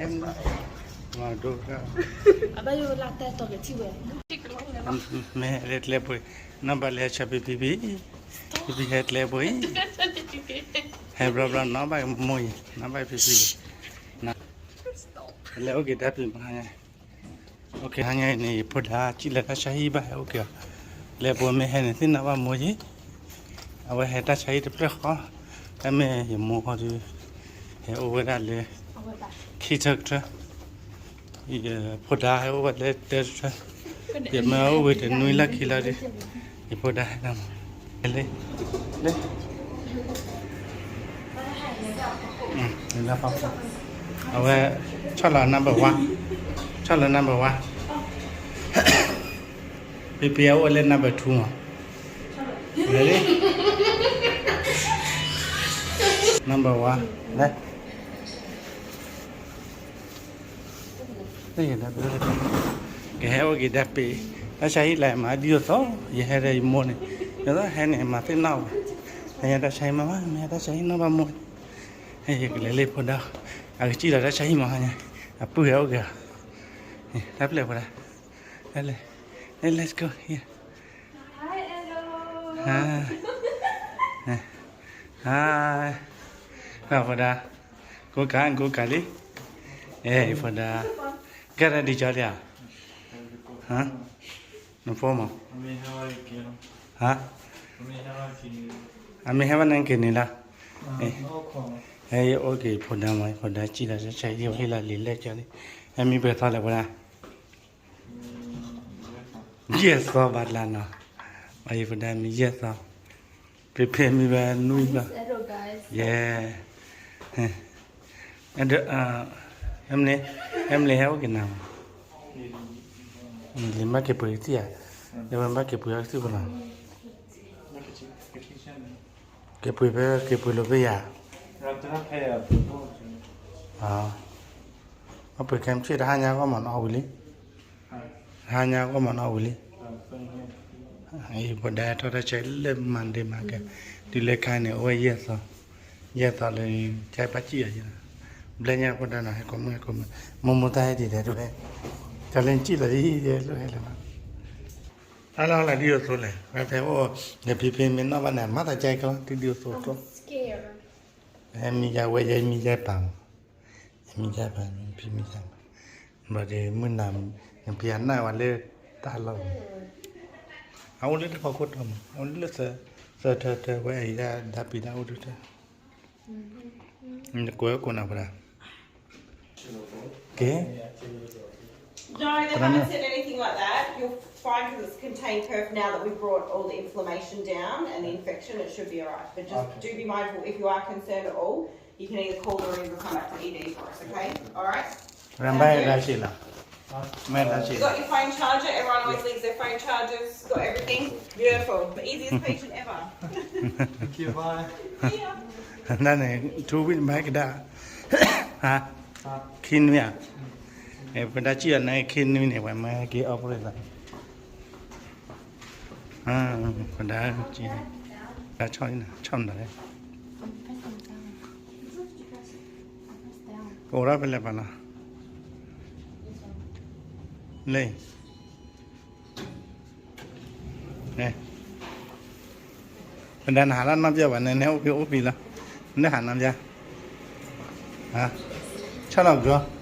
မ့ၢ်ဟဲလၢကျဲပူၤ, နီၢ်ဘၣ်လၢဟဲဆၢဖံဖံဖံ, ဟဲဘျီဘျီနီၢ်ဘၣ်မိၢ်အံၤ, နီၢ်ဘၣ်ဖံဖံ, လဲၤအိၣ်က့ၤတၢ်ဖံးမဟါညါ, အိၣ်က့ၤဟါညါအံၤန့ၣ် ယဖိဒါစံၣ်လၢတၢ်ဆါဟံၣ်ဘၣ်ဟဲအိၣ်က့ၤအီၤ, လဲၤပှၤမ့ၢ်ဟဲန့ၣ်သ့ၣ်နီၣ်ဘၣ်မိၢ်ယံၤ, အဝဲဟဲတၢ်ဆါဟံၣ်တဖျၢၣ်ဃီ, တၢ်မ့ၢ်ယမိၢ်ဃီဒီး, ဟဲအိၣ်ဝဲဒၣ်လၢ ခံထၢကထၢ, ယဖိဒါဟဲအိၣ်ဝဲလၢတၢတထၢ, ယမ့ၢ်အိၣ်ဝဲတနွံလၢခံလီၤဒီး, ယဖိဒါဟဲဒၣ်မး, လၢ, လၢ, အဝဲ, ဆီၣ်လီၤ number one, ဆီၣ်လီၤ number one, ဖံဖံအိၣ်ဝဲလၢ number two မး, လၢ, number one, လၢ ကဟဲအိၣ်က့ၤဒၣ်ပ့ၤ, တၢ်ဆါဟံၣ်လၢမၤဒ်သိးသိး, ယဟဲဒီးယမိၢ်န့ၣ်, ဒ်သိးဟဲန့ၣ် မၤသ့ၣ်နီၣ်ဘၣ်, ဟဲညါတၢ်ဆါဟံၣ်မၤဘၣ်, မ့ၢ်ဟဲတၢ်ဆါဟံၣ်နီၣ်ဘၣ်မိၢ်, ဟဲယကလဲၤလၢဖိဒါ, အကစံၣ်လီၤတၢ်ဆါဟံၣ်မးဟါညါ, အပုၢ်ဟဲအိၣ်က့ၤ, တၢ်ပျဲၢ်ဖိဒါ, တၢ်လဲၤ, လဲၤ let's go, hi, hi, ဖိဒါ, ကိးကၤ ကိးကၤလံ, အဲ ဖိဒါ, ကဲဒ်ကီလံဧါ, နဖိမး, ဟါ, အမ့ၢ်ဟဲဘၣ်နက့ၤန့ၣ်လီၤ, ဟဲယအိၣ်က့ၤဖိဒါမး, ဖိဒါစံၣ်လီၤတၢ်ဆါဟံၣ် ဟ့ၣ်လီၤလံာ်လဲၢ်ကၠီလံ, ဟဲမံပှဲၤသီလဲၣ်ဖိဒါ ယဲၢ်သီဘၣ်တလါနီၤ, အံၤဖိဒါမံယဲၢ်သီ, ဖံဖံမံဘၣ်နွံသီ, ယဲၢ်, ဟဲမနုၤ, ဟဲမနုၤဟဲအိၣ်က့ၤနၤမး, လံာ်မ့ၢ်က့ၤပှ့ၤကသံၣ်ဧါ, လံာ်ဝဲဘၣ်က့ၤပှ့ၤအီၤကသံၣ်ဖိနီၤ, က့ၤပှ့ၤဖဲက့ၤပှ့ၤလိာ်ဖဲယၤ, အပှ့ၤခဲမုၢ်ဆ့ၣ်တဟါညါဂီၢ်မးနအီၣ်ဝံၤလံ, တဟါညါဂီၢ်မးနအီၣ်ဝံၤလံ, အံၤဖိဒါထီၣ်တၢ်ဆါလၢ Monday မၤကဲ, တုၤလၢခါန့ၣ် အဝဲယဲၢ်သီ, ယဲၢ်သီလၢ ကဘၣ်စံၣ်အီၤယဲ, ဘျဲညါဖိဒါနီၤ ဟဲကိးမုၢ်ဟဲကိးမုၢ်, မိၢ်မိၢ်တၢ်ဟဲဒ်လဲၣ်တဝဲ, တၢ်လၢနစံၣ်လီၤဒ်လဲၣ်လၢဟဲလဲၣ်နီၤ အလီၢ်လၢဒ်သိးသိးလဲၣ်, ဖဲဖဲအိၣ်, နဖံဖံမ့ၢ်နီၣ်ဘၣ်န့ၣ် မၤသးကဲကလီၤ ဒ်သိးသိးသိး, ဟဲမံယါဝဲ ယဲမံယါပာ်မး, ယမံယါပာ် နဖံမံယါပာ်, ဘျီဒီးမုၢ်နၤ, နဖံအနၢ်ဝဲလၢတၢ်လီၢ်, အအိၣ်လၢတၢ်ဖီခိၣ်တီမး အိၣ်လၢသၢ, သၢထၢထၢဝဲအံၤဒၣ် ဒါပံၤဒၣ်အိၣ်ဒုးထၢ, နကိးဝဲကိးနၤဖိဒါ ကဲ, No, they haven't said anything like that. You're fine because it's contained perf now that we brought all the inflammation down and the infection. It should be all right. But just do be mindful if you are concerned at all, you can either call the room or come back to E D for us, okay? All right? ရန်ဘဲဒၣ်ဆ့လီၤ, မ့ၢ်ဒၣ်ဆ့ You got your phone charger. Everyone always leaves their phone chargers. Got everything. Beautiful. The easiest patient ever. Thank you, bye. See ya. နန့ၣ် two week မၤကဒါ, ဟါ, ခံနွံဧါ, ပဒါစံၣ်အီၤန့ၣ် ခံနွံန့ၣ် ပှၤမၤက့ၤ operate လီၤ, ပဒါစံၣ်, ဆီၣ်နၤလဲၣ်, အိၣ်ဒီးဖဲလဲၣ်ပၤလီၤ, လၢ ပဒါနဟးလၢနီၢ်ပျၢၢ်ဘၣ်န့ၣ် နအိၣ်ဖံအိၣ်ဖံလီၤ, နဟးနီၢ်ပျၢၢ်, ဆီၣ်လီၤကီ,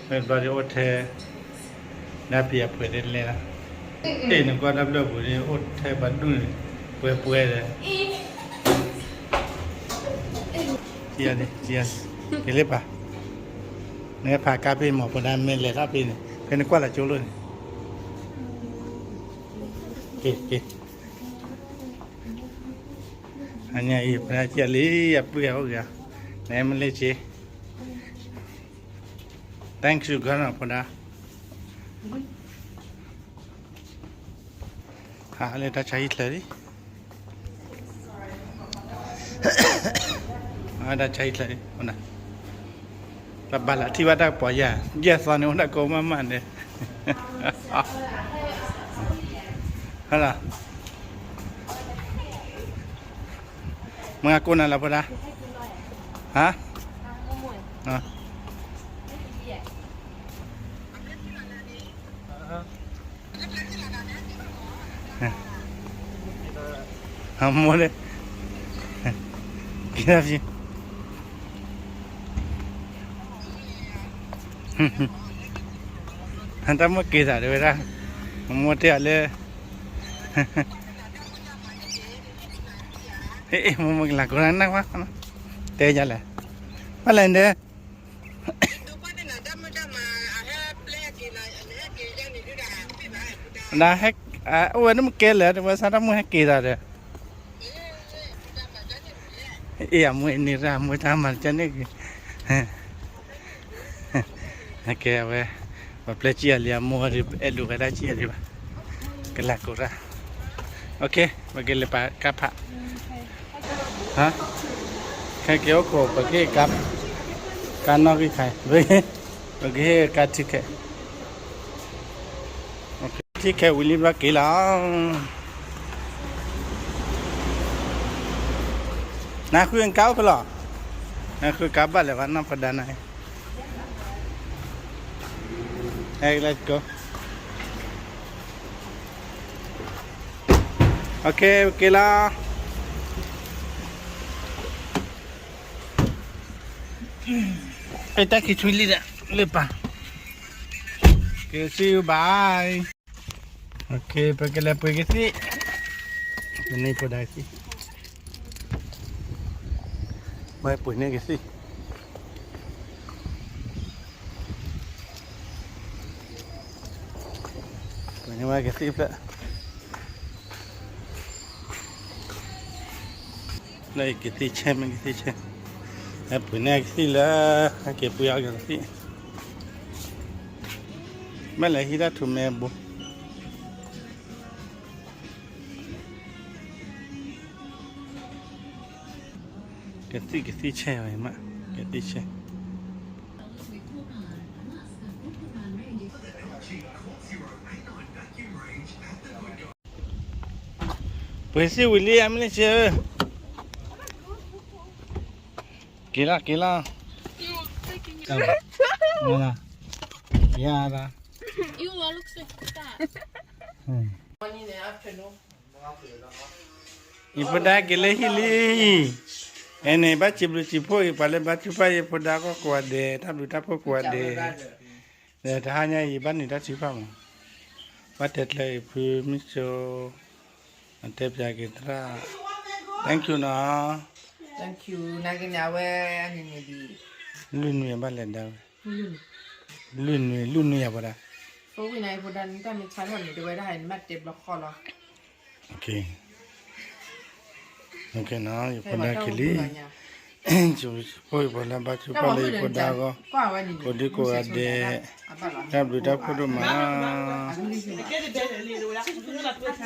မ့ၢ်ဘျီဒ်အိၣ်ထဲ, ဒါဖံအပှဲၤဒ်လဲၣ်လီၤ, အ့ၣ် နကွၢ်တၢ်ဘျၢၣ်ပူၤန့ၣ် အိၣ်ထဲပှၤဒူၣ်န့ၣ်, ပှဲၤပှဲၤဒီး က့ၤလၢပၤ, နဖးကါဖဲမ့ၢ်ပဒါမ့ၢ်လဲၤထီၣ်ဖဲန့ၣ် ဖဲနကွၢ်လၢကၠိလိၣ်န့ၣ်, က့ၤ, က့ၤ, အညါအံၤ ပဒါကၢ်လံ အပုၢ်အအိၣ်ဂၤ, နမ့ၢ်လၢက့ၤ, thank you ကီနီၤ ဖိဒါ ဟးလၢတၢ်ဆါဟံၣ်ချၢလံ, တၢ်ဆါဟံၣ်ချၢလံ, ပဘၣ်လၢထံၣ်ဘၣ်တၢ်ပီၤယၤ, ယဲၢ်သီန့ၣ်အိၣ်ဒၣ်ကိးမးမးန့ၣ်, ဟလၢ မ့ၢ်ကိးနၤလၢဖိဒၣ်, ဟါ, မိၢ်လၢ, က့ၤဒၣ်ဖံ, တၢ်မိၢ်က့ၤသးတဲဝဲဒၣ်, မိၢ်တဲအီၤလၢ မိၢ်မ့ၢ်ကလၤကိးနၤနၢ်ဝါ, တဲယၤလဲၣ်, ဘၣ်လဲၣ်ဒဲး, ဒၣ်ဟဲ, အိၣ်ဝဲဒၣ်မ့ၢ်ကဲလၢာ် တဲဝဲဆါတၢ်မိၢ်ဟဲက့ၤသးဒီး, အ့ၣ် အမိၢ်အန့ၣ်ရၣ် မိၢ်တၢ်မၤတကဲန့ၣ်က့ၤ ကဲဝဲ, ပှၤပျဲစံၣ်အီၤလံ အမိၢ်ဒီး အဲၣ်ဒိးဝဲဒၣ်စံၣ်အီၤလံဘၣ်, ကလၤကိးရၣ်, ပကလဲၤပာ်ကါဖး, ခဲက့ၤအိၣ်ခိး ပကဟ့ၣ်ကါ, ကါနီၣ်ဂံၢ်ခါ, ပကဟ့ၣ်ကါထံခဲ, ထံခဲဝံၤလံဘျီက့ၤလီၤ, နဃုကါအိၣ်ဖဲလဲၣ်, နဃုကါဘၣ်လဲၣ်ဘၣ်နီၢ်ဖးဒါနၤ ဟဲကလဲၤကိး, က့ၤလီၤ, အဲၣ်တၢ်ခံဆွံလံဒီး လၢပၢ်, က့ၤ see you bye, ပကလဲၤပှ့ၤကသံၣ်, ပန့ၢ်ဖိဒါကသံၣ်, မ့ၢ်ပှ့ၤန့ၢ်ကသံၣ် ပှ့ၤန့ၢ်ဝဲကသံၣ်ဖျၢၣ်, လၢကသံၣ်ဆဲ မ့ၢ်ကသံၣ်ဆဲ, ဟဲပှ့ၤန့ၢ်ကသံၣ်လၢ ဟဲက့ၤပှ့ၤအီၤကသံၣ်, မ့ၢ်လဲၤဟံးတၢ်ထူးမဲဘိ ကသံၣ်ကသံၣ်ဆဲဝဲမး, ကသံၣ်ဆဲ, ပှ့ၤစံၣ်ဝံၤလံ အမ့ၢ်လၢဆဲဧၢ, က့ၤလီၤ က့ၤလီၤ, ယၤ, ယဖိဒါက့ၤလၢဟံၣ်လံ, အဲန့ၣ် ဘၣ်စံးဘျုးစံးဖှိၣ်အံၤ ပှၤလၢဘါထုကဖၣ်ယဖိဒါကီၢ်ကိးဂၤဒဲး တၢ်ဘျုးတၢ်ဖှိၣ်ကိးဂၤဒဲး, ဒီးတဟါညါအံၤ ဘၣ်နုာ်တၢ်ထုကဖၣ်မး, ဘၣ်တဲကျၢၤအံၤ ဖုမုၢ်စိ, အတဲပၠးက့ၤသရၣ်, thank you နီၤ, thank you နက့ၤန့ၣ် အဝဲန့ၣ်န့ၣ်ဒံး, လုၢ်နုာ်ဘၣ်လဲၤဒါဝဲ, လုၢ်နုာ် လုၢ်နုာ်ယၤဖိဒါ, ဖိဝံၤနၤအံၤဖိဒါနတၢ်မ့ၢ်ဆါထီၣ်န့ၣ် တဝဲဒၣ်နမ့ၢ်တဲဘျီဃီလီၤ, ယဖိဒါက့ၤလံ, ဖိယဖိလၢဘါထုကဖၣ်လၢယဖိဒါအဂီၢ်, ကိးဒံကိးဂၤဒဲး, တၢ်ဘျုးတၢ်ဖှိၣ်ဒိၣ်မး.